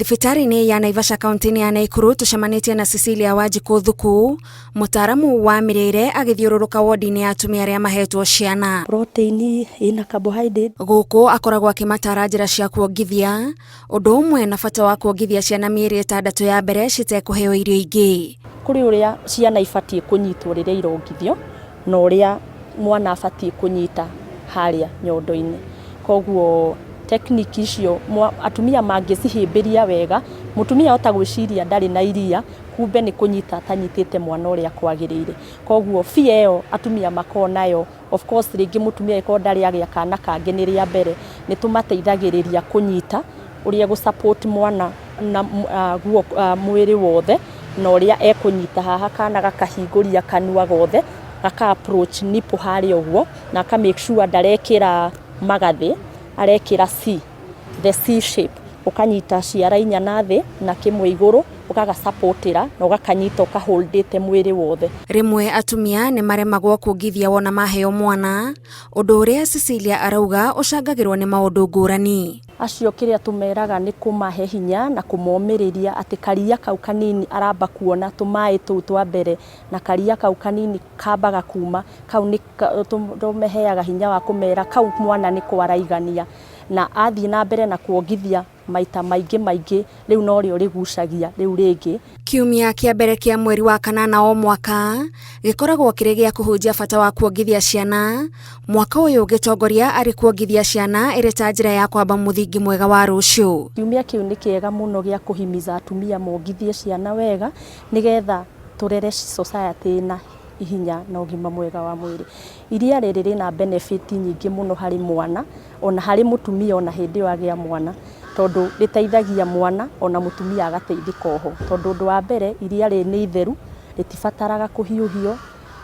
Thibitarĩ-inĩ ya Naivasha kaunti-inĩ ya Naikuru tũcemanĩtie na Cecilia Wanjikũ Thuku, mũtaaramu wa mĩrĩre agĩthiũrũrũka wodi-inĩ ya atumia arĩa mahetwo ciana. Protein ina carbohydrate. Gũkũ akoragwo akĩmatara njĩra cia kuongithia, ũndũ ũmwe na bata wa kuongithia ciana mĩeri 6 ya mbere citekũheo irio ingĩ. Kũrĩ ũrĩa ciana ibatiĩ kũnyitwo rĩrĩa irongithio na ũrĩa mwana abatiĩ kũnyita harĩa nyondo-inĩ. Koguo technique icio atumia mangĩcihĩmbĩria wega, mũtumia ahota gwĩciria ndarĩ na iria, kumbe nĩ kũnyita atanyitĩte mwana ũrĩa kwagĩrĩire. Koguo fear ĩyo atumia makoragwo nayo, of course rĩngĩ mũtumia angĩkorwo ndarĩ agĩa kana kangĩ nĩ rĩa mbere, nĩ tũmateithagĩrĩria kũnyita ũrĩa gũ support mwana na mwĩrĩ wothe, na ũrĩa ekũnyita haha kana gakahingũria kanua gothe, gaka approach nipple harĩa ũguo, na aka make sure ndarekĩra magathĩ, arekĩra C, the C shape, ũkanyita ciara inya na thĩ na kĩmwe igũrũ, ũgagasupportĩra na ũgakanyita ũkaholdĩte mwĩrĩ wothe. Rĩmwe atumia nĩ maremagwo kuongithia wona maheo mwana, ũndũ ũrĩa Cecilia arauga ũcangagĩrwo nĩ maũndũ ngũrani. Acio kĩrĩa tũmeraga nĩ kũmahe hinya na kũmomĩrĩria atĩ karia kau kanini aramba kuona tũmaĩ tũu twa mbere, na karia kau kanini kambaga kuma, kau nĩ tũmeheaga hinya wa kũmera kau mwana nĩ kwaraigania, na athiĩ na mbere na kuongithia maita maingĩ maingĩ, rĩu norĩo rĩgucagia rĩu rĩngĩ. Kiumia kĩa mbere kĩa mweri wa kanana o mwaka gĩkoragwo kĩrĩ gĩa kũhunjia bata wa kuongithia ciana, mwaka ũyũ ũgĩtongoria arĩ kuongithia ciana ĩrĩ ta njĩra ya kwamba mũthingi mwega wa rũciũ. Kiumia kĩu nĩ kĩega mũno gĩa kũhimiza atumia mongithie ciana wega nĩgetha tũrere society na hinya na ũgima mwega wa mwĩrĩ. Iria rĩrĩ rĩna benefit nyingĩ mũno harĩ mwana ona harĩ mũtumia ona hĩndĩ ĩyo agĩa mwana, tondũ rĩteithagia mwana ona mũtumia agateithĩka oho, tondũ ũndũ wa mbere iria rĩrĩ nĩ itheru, rĩtibataraga kũhiũhio,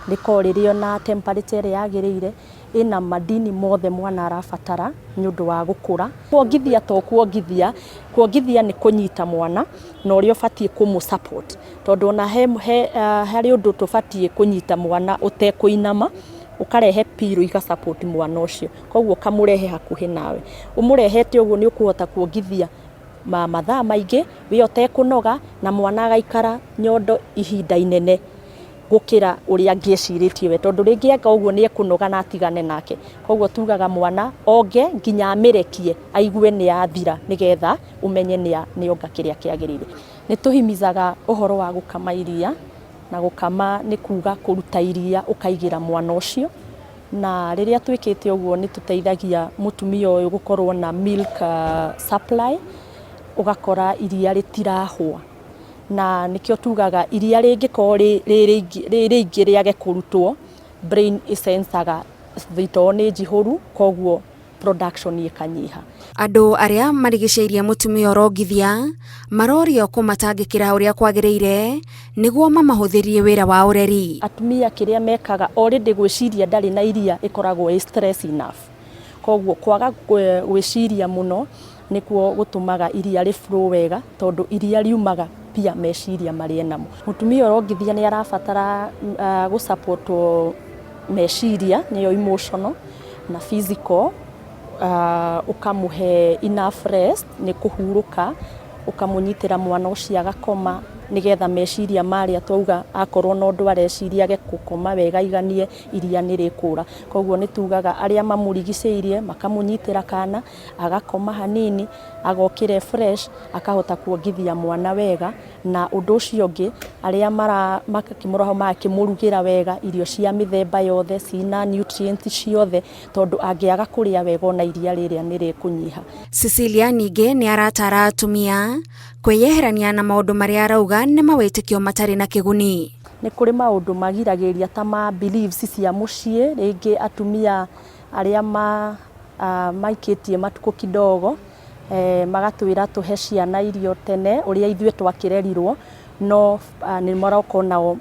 rĩkoragwo rĩrĩ ona temperature ĩrĩa yagĩrĩire, ĩna madini mothe mwana arabatara nĩ ũndũ wa gũkũra. Kuongithia to kuongithia, kuongithia nĩ kũnyita mwana na ũrĩa ũbatiĩ kũmũ support, tondũ ona harĩ ũndũ tũbatiĩ kũnyita mwana ũtekũinama, ũkarehe pillow iga support mwana ũcio, koguo ũkamũrehe hakuhĩ nawe. Ũmũrehete ũguo nĩ ũkũhota kuongithia mathaa maingĩ we ũtekũnoga, na mwana agaikara nyondo ihinda inene gũkĩra ũrĩa angĩecirĩtie we, tondũ rĩngĩ eka ũguo nĩ ekũnoga na atigane nake. Koguo tugaga mwana onge nginya amĩrekie aigue nĩ yathira, nĩgetha ũmenye nĩ onga kĩrĩa kĩagĩrĩire. Nĩ tũhimizaga ũhoro wa gũkama iria, na gũkama nĩ kuga kũruta iria ũkaigĩra mwana ũcio, na rĩrĩa twĩkĩte ũguo nĩ tũteithagia mũtumia ũyũ gũkorwo na milk supply, ũgakora iria rĩtirahũa, na nĩkĩo tugaga iria rĩngĩkorwo rĩ rĩingĩ rĩage kũrutwo, brain ĩsensaga thitoo nĩ njihũru, koguo production ĩkanyiha. Andũ arĩa marigicĩirie mũtumia ũrongithia marorio kũmatangĩkĩra ũrĩa kwagĩrĩire nĩguo mamahũthĩrie wĩra wa ũreri. Atumia kĩrĩa mekaga already gwĩciria ndarĩ na iria ĩkoragwo ĩ stress enough, koguo kwaga gwĩciria mũno nĩkuo gũtũmaga iria rĩ flow wega, tondũ iria riumaga pia meciria marĩa namo. Mũtumia ũrongithia nĩ arabatara gũsupportwo meciria, nĩyo emotional na physical, ũkamũhe enough rest, nĩ kũhurũka, ũkamũnyitĩra mwana ũcio agakoma, nĩgetha meciria marĩa twauga akorwo na ũndũ areciria age gũkoma wega aiganie, iria nĩ rĩkũra. Koguo nĩ tugaga arĩa mamũrigicĩirie makamũnyitĩra kana agakoma hanini, agokĩra fresh, akahota kuongithia mwana wega. Na ũndũ ũcio ũngĩ, arĩa makĩmũroho magakĩmũrugĩra wega irio cia mĩthemba yothe cina nutrients ciothe, tondũ angĩaga kũrĩa wega ona iria rĩrĩa nĩ rĩkũnyiha. Cecilia ningĩ nĩ aratara atumia kwĩyeherania na maũndũ marĩa arauga nĩ mawĩtĩkio matarĩ na kĩguni. Nĩ kũrĩ maũndũ magiragĩrĩria ta ma beliefs cia mũciĩ, rĩngĩ atumia arĩa maikĩtie matukũ kidogo, magatwĩra tũhe ciana irio tene ũrĩa ithuĩ twakĩrerirwo, no nĩ maroka nao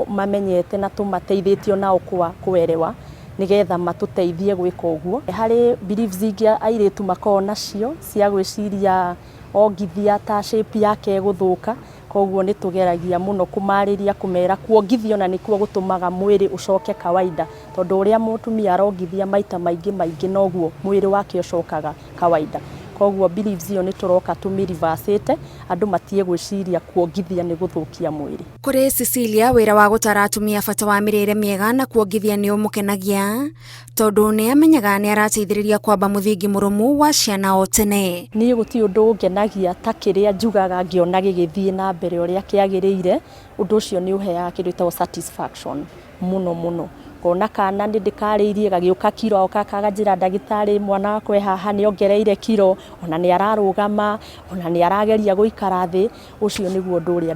mamenyete na tũmateithĩtie nao kwa kwerewa nĩgetha matũteithie gwĩka ũguo. Harĩ beliefs ingĩ airĩtu makoragwo nacio cia gwĩciria ongithia ta shape yake ĩgũthũka, koguo nĩ tũgeragia mũno kũmarĩria kũmera kuongithia ona nĩkuo gũtũmaga mwĩrĩ ũcoke kawaida, tondũ ũrĩa mũtumia arongithia maita maingĩ maingĩ noguo mwĩrĩ wake ũcokaga kawaida. Koguo beliefs ĩyo nĩ tũroka tũmĩ-reverse-ĩte, andũ matige gwĩciria kuongithia nĩ gũthũkia mwĩrĩ. Kũrĩ Cecilia, wĩra wa gũtara atumia bata wa mĩrĩre mĩega na kuongithia nĩ ũmũkenagia tondũ nĩ amenyaga nĩ arateithĩrĩria kwamba mũthingi mũrũmu wa ciana o tene. Niĩ gũtirĩ ũndũ ũngenagia ta kĩrĩa njugaga ngĩona gĩgĩthiĩ na mbere ũrĩa kĩagĩrĩire. Ũndũ ũcio nĩ ũheaga kĩndũ gĩtagwo satisfaction mũno mũno. Ngona kana nĩ ndĩkarĩirie gagĩũka kiro, agoka akanjĩra, "Ndagĩtarĩ, mwana wakwa e haha nĩ ongereire kiro, ona nĩ ararũgama, ona nĩ arageria gũikara thĩ." Ũcio nĩguo ũndũ ũrĩa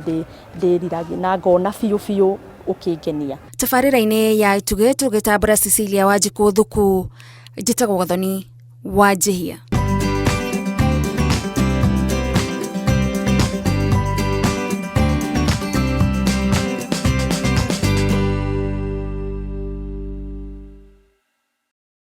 ndĩriragĩria na ngona biũ biũ ũkĩngenia. Tabarĩra-inĩ ya Itugĩ tũgĩtambũra Cecilia Wanjikũ Thuku, njĩtagwo Gathoni Wanjihia.